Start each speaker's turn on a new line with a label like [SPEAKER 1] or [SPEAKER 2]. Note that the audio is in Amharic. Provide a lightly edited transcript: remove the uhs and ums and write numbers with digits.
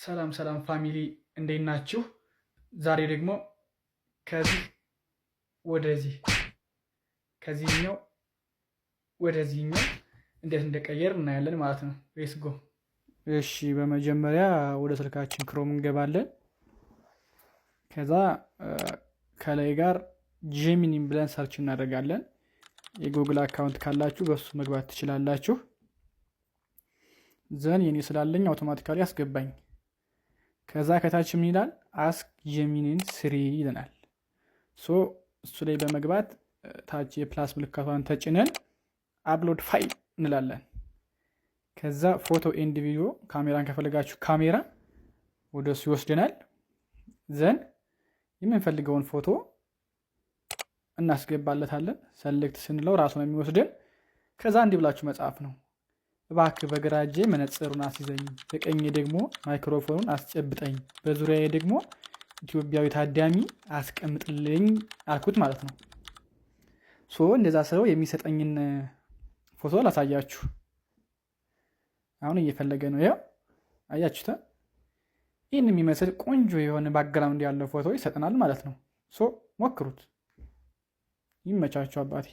[SPEAKER 1] ሰላም ሰላም family፣ እንዴት ናችሁ? ዛሬ ደግሞ ከዚህ ወደዚህ፣ ከዚህኛው ወደዚህኛው እንዴት እንደቀየር እናያለን ማለት ነው። Let's go። እሺ፣ በመጀመሪያ ወደ ስልካችን Chrome እንገባለን። ከዛ ከላይ ጋር Gemini ን ብለን search እናደርጋለን። የ Google account ካላችሁ በሱ መግባት ትችላላችሁ። Then የኔ ስላለኝ automatically አስገባኝ። ከዛ ከታች ምን ይላል? Ask Gemini 3 ይለናል። So እሱ ላይ በመግባት ታች የ plus ምልክቷን ተጭነን upload file እንላለን። ከዛ photo and video፣ ካሜራን ከፈለጋችሁ ካሜራ፣ ወደ እሱ ይወስደናል። Then የምንፈልገውን ፎቶ እናስገባለታለን። Select ስንለው ራሱ ነው የሚወስደን። ከዛ እንዲህ ብላችሁ መጻፍ ነው። እባክህ በግራ እጄ መነጽሩን አስይዘኝ፣ በቀኜ ደግሞ ማይክሮፎኑን አስጨብጠኝ፣ በዙሪያዬ ደግሞ ኢትዮጵያዊ ታዳሚ አስቀምጥልኝ አልኩት ማለት ነው። So እንደዛ ስለው የሚሰጠኝን ፎቶ ላሳያችሁ። አሁን እየፈለገ ነው። ያው አያችሁታ። ይህን የሚመስል ቆንጆ የሆነ background ያለው ፎቶ ይሰጠናል ማለት ነው። So ሞክሩት። ይመቻችሁ አባቴ።